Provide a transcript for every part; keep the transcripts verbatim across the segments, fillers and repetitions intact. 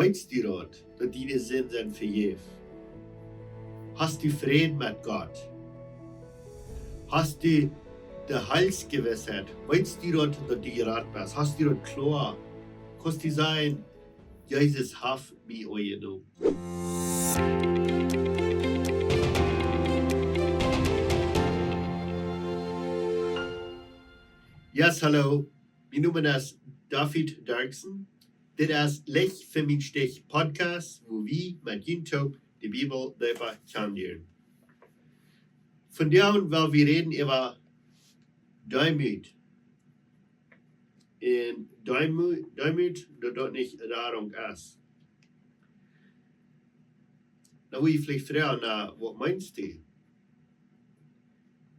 Weetst du daut, daut diene Sinden sent vejäft? Hast du Fräd met Gott? Hast du de Heilsgewissheit? Weetst du daut, daut du jerat best? Hast du daut kloa? Kaust du sajen: "Jesus haft mie aunjenomen"? Yes, hallo. Mien Nomen es David Dirksen. Dit es Licht fa mien Stich Podcast, wua wie met junt toop de Bibel deepa kjannen lieren. Vondoag well wie räden äwa Deemoot. Un Deemoot, Deemoot, daut daut nich Radunk es. Dan woa jie veleicht froagen: "Na, waut meenst du?"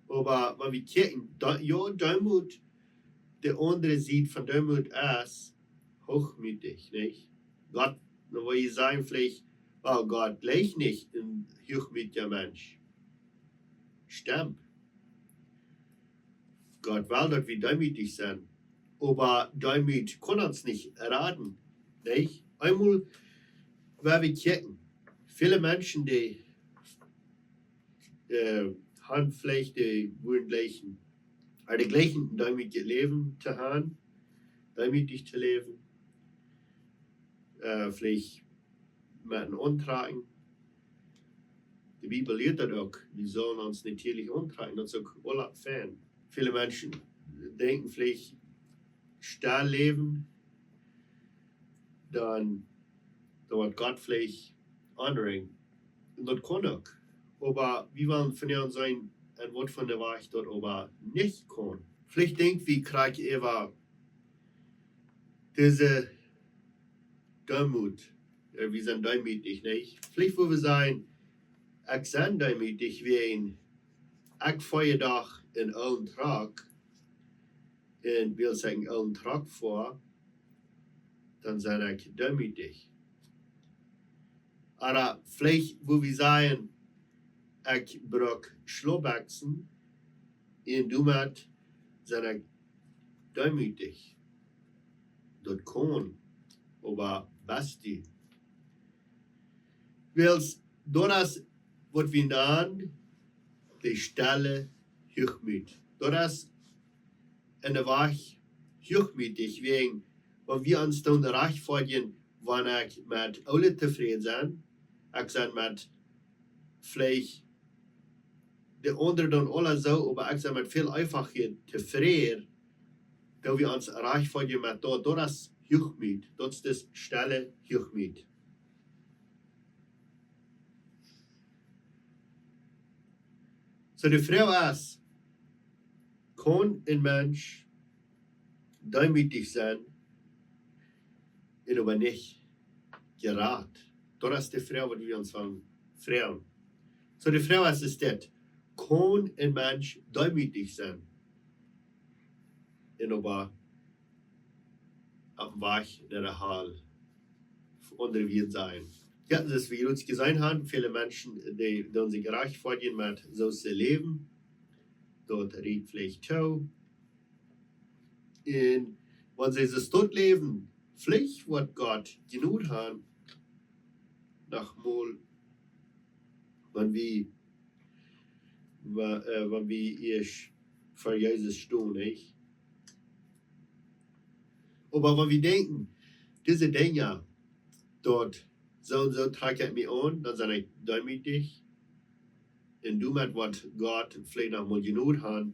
Oba wan wie kjikjen, daut, jo, Deemoot, de aundre Sied von Deemoot es huachmootich, nich? Gott, dan woa jie sajen veleicht: "Oh, Gott jlikjt nich een huachmootja Mensch." Stemt. Gott well, daut wie deemootich sent. Oba Deemoot kaun ons nich raden, nich? Eemol, wan wie kjikjen, väle Menschen, dee, äh, han veleicht, dee wudden jleichen, ooda dee jleichen een deemootjet Läwen to han, deemootich to läwen, äh, veleicht met een Auntrakjen. De Bibel lieet daut uk. Wie sellen ons natieelich auntrakjen. Daut es uk aula fein. Väle Menschen denkjen veleicht stell läwen, dan, dan woat Gott veleicht aunrinjen. Un daut kaun uk. Oba wie wellen vondoag seenen, en waut fa een Wajch daut oba nich kaun. Veleicht denkj wie krakjt äwa dise Deemoot. Jo, wie sent deemootich, nich? Veleicht woa wie sajen: "Ekj sie deemootich, wiels ekj foa doch een oolen Truck, un wiels ekj een oolen Truck foa, dan sie ekj deemootich." Ooda veleicht woa wie sajen: "Ekj bruk Schlaubbekjsen, un doamet sie ekj deemootich." Daut kaun, oba best du? Wiels daut es, waut wie nanen de stelle Huachmoot. Daut es en de Wajch huachmootich, wiels, wan wie ons dan rajchtfoadjen, wan ekj met oolet tofräd sie, ekj sie met veleicht de aundre dan aula soo, oba ekj sie met väl eefacha tofräd, daut wie ons rajchtfoadjen met daut, daut es Huachmoot, daut es de stelle Huachmoot. Soo, de Froag es: Kaun een Mensch deemootich sennen un oba nich jerat? Daut es de Froag, waut wie ons wellen froagen. Soo, de Froag es, es dit: Kaun een Mensch deemootich sennen un oba opp dän Wajch no de Hal undawäajes sennen? Jo, soo aus wie ons jeseenen haben, väle Menschen, dee, dee sikj rajchtfoadjen met soo aus see läwen, daut rieekjt veleicht too. Un wan see soo doa läwen, veleicht woat Gott Jnod haben, noch mol, wan wie, wa-, äh, wan wie ieescht ver Jesus stonen, nich? Oba wan wie denkjen, dise Dinja, daut soo un soo trakj ekj mie aun, dan sie ekj deemootich, un doamet woat Gott veleicht noch mol Jnod haben,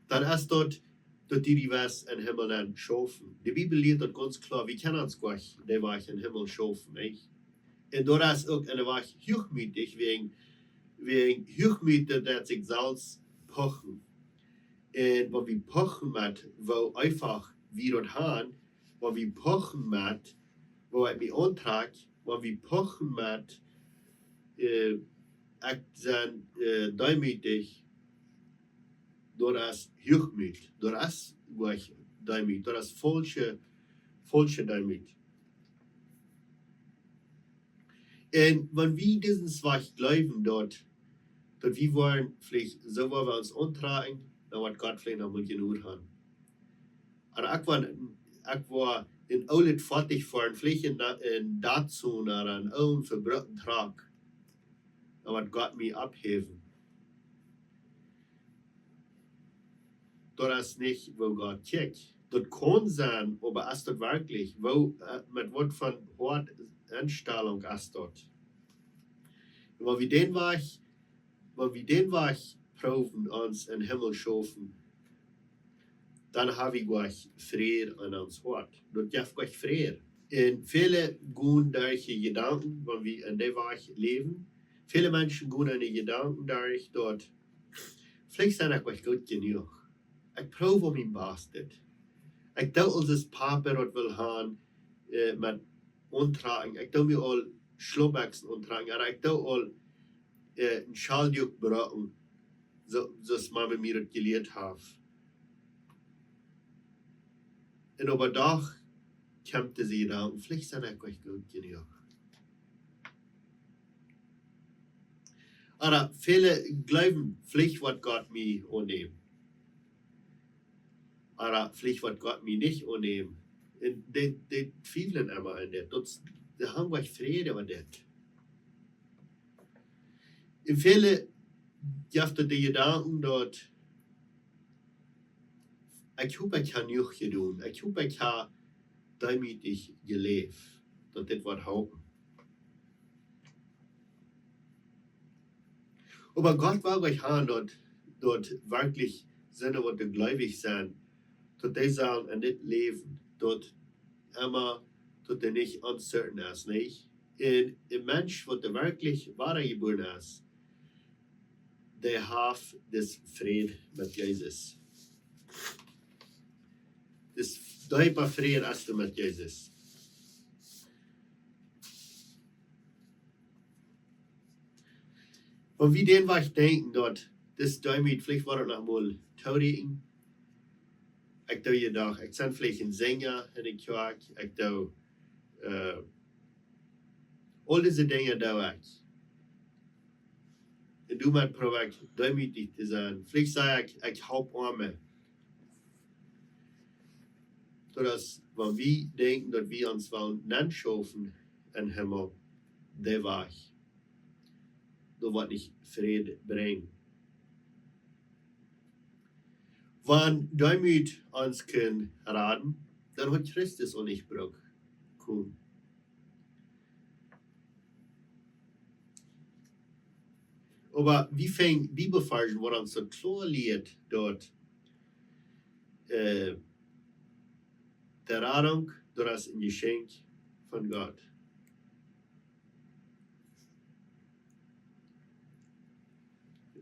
dan es daut, daut dee, dee waut em Himmel aun schaufen. De Bibel lieet daut gaunz kloa, wie kjennen ons nich dee waut em Himmel schaufen, nich? Un daut es uk en de Wajch huachmootich, wiels, wiels Huachmoot, daut, daut sikj selfst puchen. Un wan wie puchen met woo eefach wie daut haben, wan wie puchen met woo ekj mie auntrakj, wan wie puchen met, äh, ekj sie, äh, deemootich, daut es Huachmoot, daut es nich Deemoot, daut es faulsche, faulsche Deemoot. Un wan wie disen Wajch jleewen, daut, daut wie woaren veleicht soo, woo wie ons auntrakjen, dan woat Gott veleicht noch mol Jnod haben. Oba ekj woa, ekj woa een oolet Foatich foaren, veleicht een, een Datsun ooda een oolen vebroakenen Truck. Dan woat Gott mie opphäwen. Daut es nich, woo Gott kjikjt. Daut kaun sennen, oba es daut werkjlich? Woo, äh, met waut fa Hoatenstalunk es daut? Wan wie dän Wajch, wan wie dän Wajch proowen ons em Himmel schaufen, dan hab wie jlikj Fräd en ons Hoat. Daut jeft jlikj Fräd. Un väle gonen derch de Jedanken, wan wie en dän Wajch läwen, väle Menschen gonen en de Jedanken derch daut, veleicht sie ekj nich goot jenuach. Ekj proow om mien Bastet. Ekj doo aul dis Papa waut well han, äh, met auntrakjen. Ekj doo mie aul Schlaubbekjsen auntrakjen. Ooda ekj doo aul, äh, een Schaldüak brucken, soo, soo aus Mama mie daut jelieet haft. Un opp een Dach kjemt dise Jedanken, veleicht sie ekj nich goot jenuach. Ooda väle jleewen, veleicht woat Gott mie aunnämen. Ooda veleicht woat Gott mie nich aunnämen. Un dee, dee twiewlen emma aun dit. Daut, dee han jlikj Fräd äwa dit. Un väle jeft daut de Jedanken daut, ekj hop, ekj hab jenuach jedonen. Ekj hop, ekj hab deemootich jeläft, daut dit woat halpen. Oba Gott well jlikj han daut, daut werkjlich sent, waut dee jleewich sent, daut dee sellen en dit Läwen, daut emma, daut dee nich uncertain es, nich? Un een Mensch, waut dee werkjlich wadajebuaren es, dee haft disen Fräd met Jesus. Dis deepa Fräd es doa met Jesus. Wan wie dän Wajch denkjen, daut dis Deemoot, veleicht woat daut noch mol toorieekjen. Ekj doo jieda Dach, ekj sie veleicht een Sinja en de Kjoakj, ekj doo, äh, aul dise Dinja doo ekj. Un doamet proow ekj deemootich to sennen. Veleicht saj ekj, ekj halp Oame. Soo daut, wan wie denkjen, daut wie ons wellen nenschaufen em Himmel, dee Wajch, daut woat nich Fräd brinjen. Wan Deemoot ons kaun raden, dan haud Christus uk nich brukt komen. Oba wie finjen Bibelvarzen, waut ons soo kloa lieet daut, äh, de Radunk, daut es een Jeschenkj von Gott.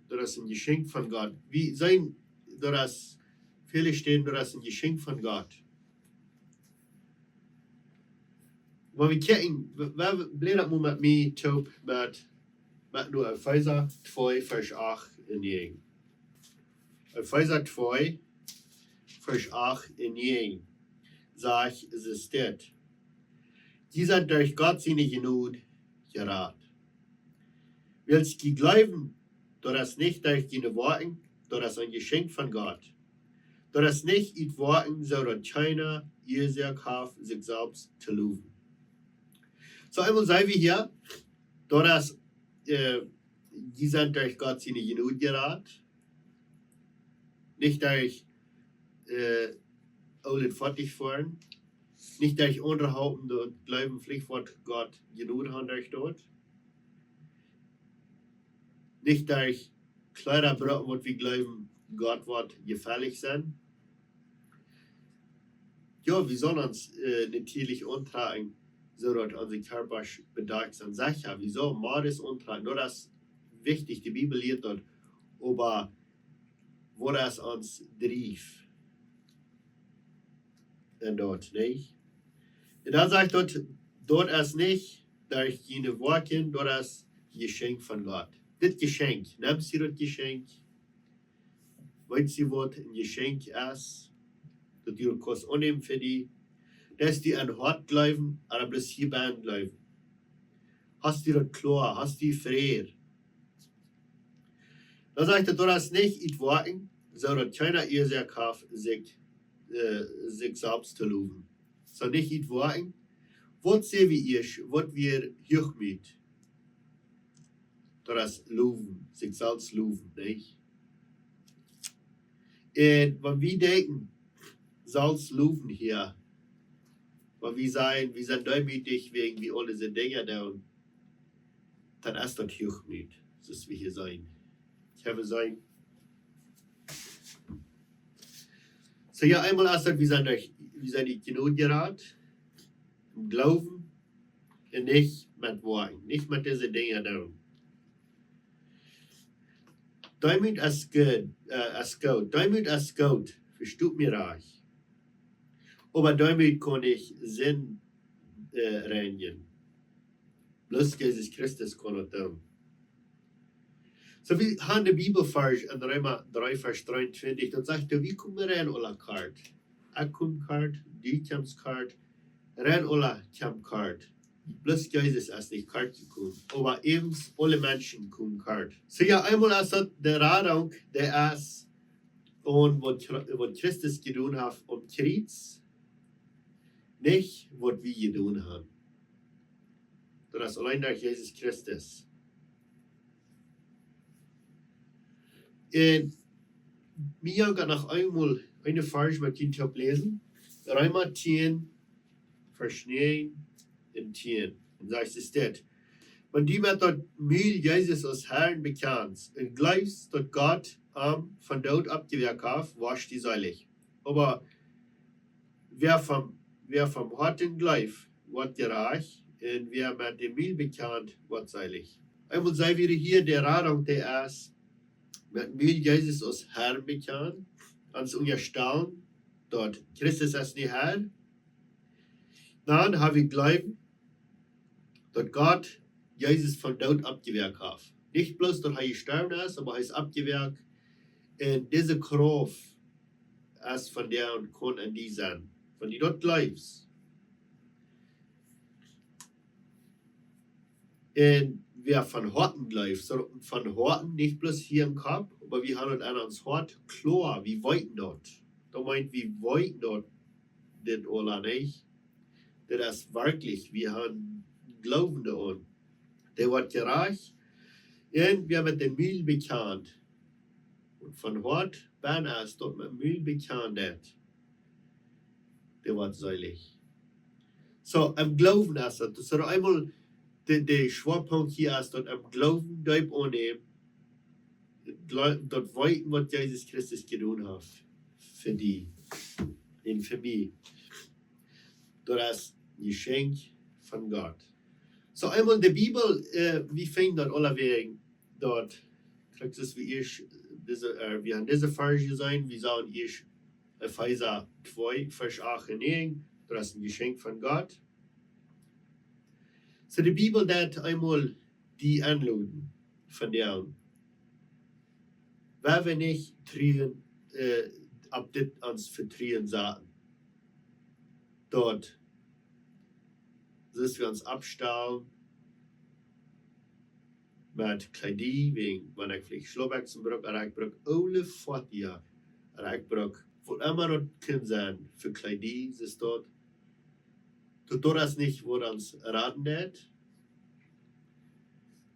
Daut es een Jeschenkj von Gott. Wie seenen, daut es, väle Städen, daut es een Jeschenkj von Gott. Oba wie kjikjen, wie, wie, bläda mol met mie toop met, met no Efeesa twee, Varsch acht un näajen. Efeesa twee, Varsch acht un näajen, sajcht et dit: Jie sent derch Gott siene Jnod jerat, wiels jie jleewen. Daut es nich derch june Woakjen, daut es een Jeschenkj von Gott. Daut es nich ut Woakjen, soo daut kjeena Uasoak haft, sikj selfst to lowen. Soo, eemol saj wie hia, daut es, äh, jie sent derch Gott siene Jnod jerat. Nich derch, äh, oolet Foatich foaren. Nich derch aundre halpen, daut jleewen veleicht woat Gott Jnod han derch daut. Nich derch Kjleeda brucken, waut wie jleewen, Gott woat jefällich sennen. Jo, wie sellen ons, äh, natieelich auntrakjen, soo daut onse Kjarpa bedakjt es. Secha, wie sellen Modes auntrakjen, daut es wichtich, de Bibel lieet daut. Oba waut es ons Drift? Un daut, nich? Un dan sajcht daut, daut es nich derch june Woakjen, daut es Jeschenkj von Gott. Dit Jeschenkj, nemst du daut Jeschenkj? Weetst du, waut een Jeschenkj es? Daut du daut kaust aunnämen fa die. Daut es die aun Hoat jleewen, ooda bloos hia bennen jleewen. Hast du daut kloa? Hast du Fräd? Dan sajcht et, daut es nich ut Woakjen, soo daut kjeena Uasoak haft, sikj, äh, sikj selfst to lowen. Soo nich ut Woakjen. Waut sent wie ieescht, waut wie Huachmoot? Daut es lowen, sikj selfst lowen, nich? Un wan wie denkjen, selfst lowen hia, wan wie sajen, wie sent deemootich wäajen wie aule dise Dinja doonen, dan es daut Huachmoot, soo aus wie hia seenen. Ekj hab seenen. Soo jo, eemol es daut, wie sent derch, wie sent derch Jnod jerat, em Gloowen, un nich met Woakjen, nich met dise Dinja doonen. Deemoot es goot, äh, es goot. Deemoot es goot, vestot mie rajcht. Oba Deemoot kaun nich Sind, äh, reinjen. Bloos Jesus Christus kaun daut doonen. Soo, wie haben dän Bibelvarsch en Reema dree, Varsch dreeuntwintich, daut sajcht, wie komen rein aula kort. Ekj kom kort, du kjemst kort, rein aula kjemt kort. Bloos Jesus es nich kort jekomen. Oba äwent aule Menschen komen kort. Soo jo, eemol es daut de Radunk, dee es aun waut Chri-, waut Christus jedonen haft aum Kjriez, nich waut wie jedonen haben. Daut es auleen derch Jesus Christus. Un wie gonen noch eemol een Varsch met junt oppläsen. Reema tieen, Varsch näajen un tieen. Un doa sajcht et dit: Wan du met daut Mul Jesus aus Herr bekjanst un jleefst, daut Gott am vom Doot oppjewakt haft, woascht du seelich. Oba wäa vom, wäa vom Hoaten jleeft, woat jerajcht, un wäa met däm Mul bekjant, woat seelich. Eemol sent wie hia, de Radunk, dee es met Mul Jesus aus Herr bekjanen, ons unjastalen, daut Christus es nu Herr. Dan hab wie Gloowen, daut Gott Jesus vom Doot oppjewakt haft. Nich bloos, daut hee jestorwen es, oba hee es oppjewakt. Un dise Krauft es von däa un kaun en die sennen, wan du daut jleefst. Un wäa von Hoaten jleeft, soo von Hoaten, nich bloos hia em Kopp, oba wie haben daut en ons Hoat kloa, wie weeten daut. Daut meent, wie weeten daut, dit aula nich. Dit es werkjlich, wie haben Gloowen doaraun. Dee woat jerajcht, un wäa met däm Mul bekjant un von Hoat bennen es, daut met däm Mul bekjant es, dee woat seelich. Soo, em Gloowen es daut. Soo, eemol de, de Schwoapunkt hia es daut em Gloowen deep aunnämen, jleew-, daut weeten, waut Jesus Christus jedonen haft fa die un fa mie. Daut es een Jeschenkj von Gott. Soo, eemol de Bibel, äh, wie finjen daut aulawäajen, daut, krakjt soo aus wie ieescht dise, äh, wie haben dise Varsch jeseenen, wie sagen ieescht Efeesa twee, Varsch acht un näajen, daut es een Jeschenkj von Gott. Soo, de Bibel deit eemol die enloden von däm, wan wie nich Vetruen, äh, opp dit ons Vetruen saten. Daut, daut wie ons oppstalen met Kjleeda, wäajen, wan ekj veleicht Schlaubbekjsen bruk, ooda ekj bruk oole Foatieja, ooda ekj bruk, waut emma daut kaun sennen, fa Kjleeda, es daut, daut, daut es nich, waut ons raden deit.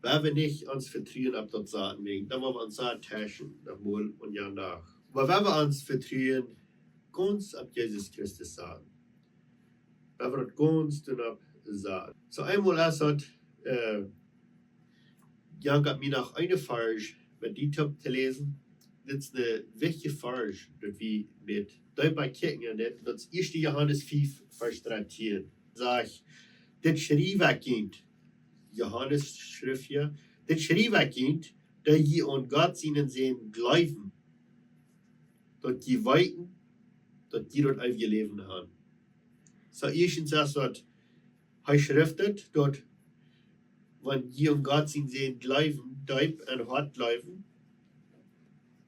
Wan wie nich ons Vetruen opp daut saten, wäajen, dan woa wie ons saten, daut mol un jan Dach. Oba wan wie ons Vetruen gaunz opp Jesus Christus saten, wan wie daut gaunz doonen opp saten. Soo, eemol es daut, äh, jo, ekj hab mie noch een Varsch met die toop to läsen. Dit es een wichtja Varsch, daut wie met deepa kjikjen en dit. Daut es ieeschte Johanes fief, Varsch dartieen. Sajcht: Dit schriew ekj junt, Johanes schrift hia, dit schriew ekj junt, daut jie aun Gott sienen Sän jleewen, daut jie weeten, daut jie daut eewje Läwen haben. Soo, ieeschtens es daut, hee schrift et, daut wan jie aun Gott sienen Sän jleewen, deep em Hoat jleewen,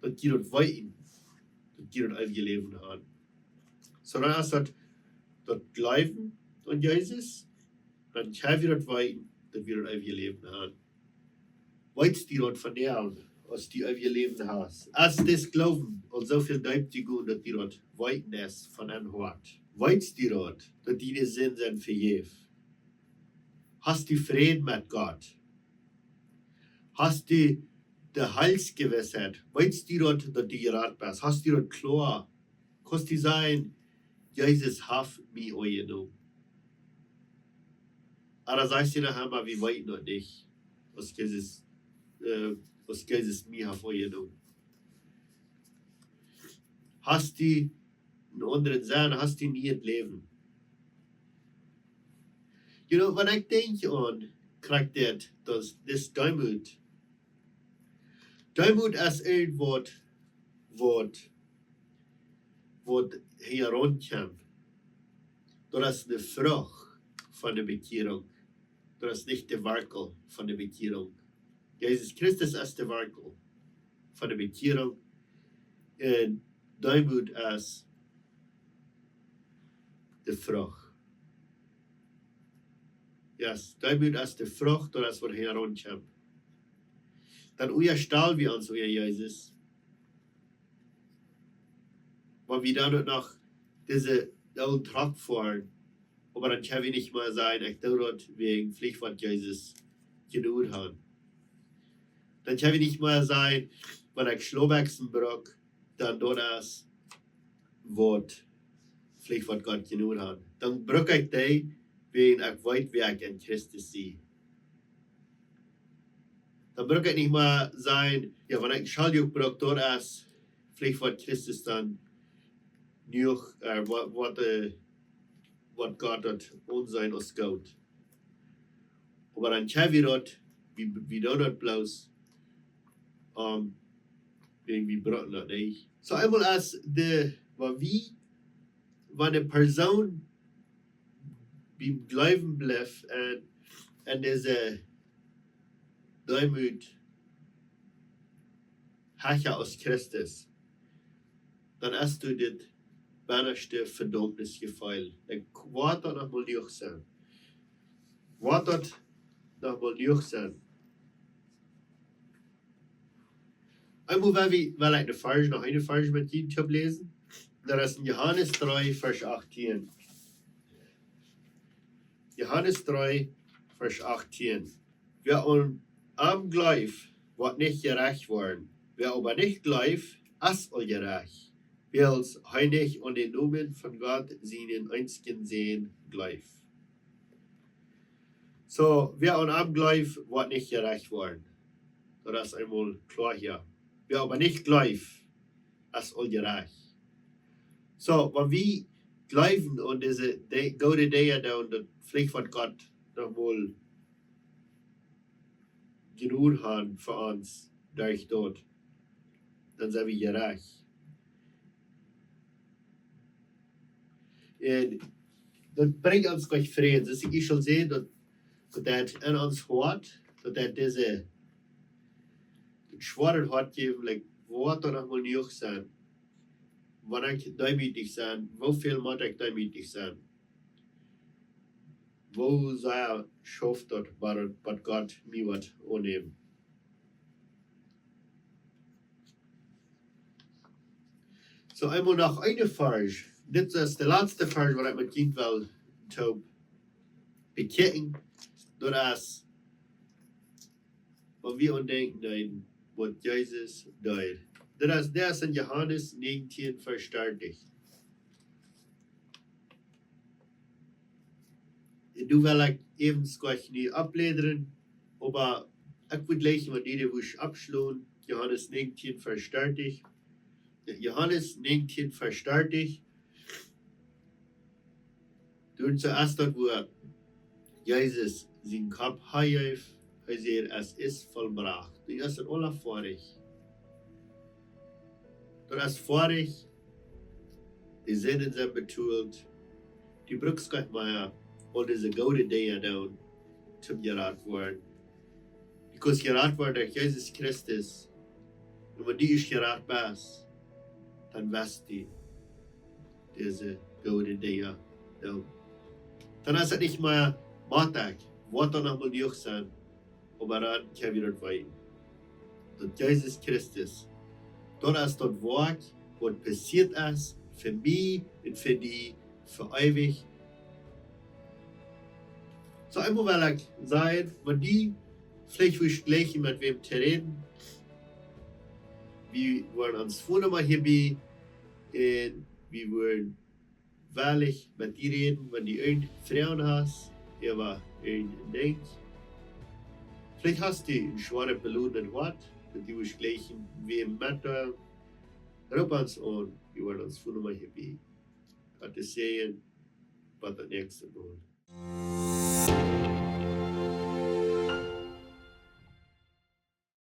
daut jie daut weeten, daut jie daut eewje Läwen haben. Soo, dan es daut, daut Jleewen aun Jesus, dan kjenn wie daut weeten, daut wie daut eewje Läwen haben. Weetst du daut vondoag, aus du eewjet Läwen hast? Es dit Gloowen aul soo väl deep jegonen, daut du daut weeten deist von em Hoat? Weetst du daut, daut diene Sinden sent vejäft? Hast du Fräd met Gott? Hast du de Heilsgewissheit? Weetst du daut, daut du jerat best? Hast du daut kloa? Kaust du sajen, Jesus haft mie aunjenomen? Oba sajchst du noch emol, wie weeten daut nich, aus Jesus, äh, aus Jesus mie haft aunjenomen? Hast du een aundren Senn, hast du nie daut Läwen? You know, wan ekj denkj aun, krakjt dit, daut, dit Deemoot. Deemoot es irjentwaut, waut, waut hia raunkjemt. Daut es de Frucht von de Bekjierunk. Daut es nich de Wartel von de Bekjierunk. Jesus Christus es de Wartel von de Bekjierunk. Un Deemoot es de Frucht. Yes, Deemoot es de Frucht, daut es waut hia raunkjemt. Dan unjastal wie ons unja Jesus. Wan wie dan uk noch dise oolen Truck foaren, oba dan kjenn wie nich mea sajen, ekj doo daut wäajen veleicht waut Jesus jedonen haft. Dan kjenn wie nich mea sajen, wan ekj Schlaubbekjsen bruk, dan daut es waut, veleicht waut Gott jedonen haft. Dan bruk ekj dee, wäajen ekj weet, wäa ekj en Christus sie. Dan bruk ekj nich mea sajen, jo, wan ekj Schuldjoak bruk, daut es veleicht waut Christus dan nu, äh, waut, waut, äh, waut Gott daut aunseenen aus goot. Oba dan kjenn wie daut, wie, wie doonen daut bloos, ähm, wäajen wie brucken daut nich. Soo eemol aus de, wan wie, wan eene Persoon biem Gloowen blift un, un dise Deemoot hecha aus Christus, dan hast du dit bannaschte Vedaumnisjefeel. Dan woat daut noch mol jenuach sennen. Woat daut noch mol jenuach sennen. Eemol well wie, well ekj een Varsch, noch een Varsch met junt toop läsen. Daut es en Johanes dree, Varsch achtieen. Johanes dree, Varsch achtieen. Wäa aun am jleeft, woat nich jerecht woaren. Wäa oba nich jleeft, es aul jerecht, wiels hee nich aun dän Nomen von Gott sienen eensjen Sän jleeft. Soo, wäa aun am jleeft, woat nich jerecht woaren. Daut es eemol kloa hia. Wäa oba nich jleeft, es aul jerecht. Soo, wan wie jleewen aun dise Di-, goode Dinja, dan daut veleicht waut Gott noch mol jedonen haft fa ons derch daut, dan sent wie jerecht. Un daut brinjt ons jlikj Fräd. Soo aus ekj aul säd, daut, daut daut en ons Hoat, daut daut dise, daut schwoare Hoat jeft, like, woat daut noch mol jenuach sennen? Wan ekj deemootich sie, woo väl mott ekj deemootich sennen? Woo sea schauft daut, waut, waut Gott mie woat aunnämen? Soo, eemol noch een Varsch. Dit es de latste Varsch, waut ekj met junt well toop bekjikjen. Daut es, wan wie aun denkjen, waut Jesus deed. Daut es, daut es en Johanes näajentieen, Varsch dartich. Un doa well ekj äwent jlikj nu aufbläden, oba ekj wudd jlikj met dise Varsch aufschluten, Johanes näajentieen, Varsch dartich. Johanes näajentieen, Varsch dartich. Doa es daut, wua Jesus sienen Kopp hanjeef, hee säd: "Es ist vollbracht." Daut es aul foadich. Daut es foadich. De Sinden sent betolt. Du brukst nich mea aul dise goode Dinja doonen, om jerat woaren. Du kaust jerat woaren derch Jesus Christus. Un wan du ieescht jerat best, dan woascht du dise goode Dinja doonen. Dan es et nich mea, mott ekj, woat daut noch mol jenuach sennen, oba dan kjenn wie daut weeten, daut Jesus Christus, daut es daut Woakj, waut passieet es fa mie un fa die, fa eewich. Soo eemol well ekj sajen, wan du veleicht wurscht jleichen met wäm to räden, wie woaren ons Foonnumma hia bie, un wie woaren wellich met die räden, wan du irjent Froagen hast, äwa irjent een Dinkj. Veleicht hast du een schwoaret, belodenet Hoat, daut du wurscht jleichen wäm metdeelen. Roop ons aun, wie woaren ons Foonnumma hia bie. Gott säajen, bat daut näakjste Mol.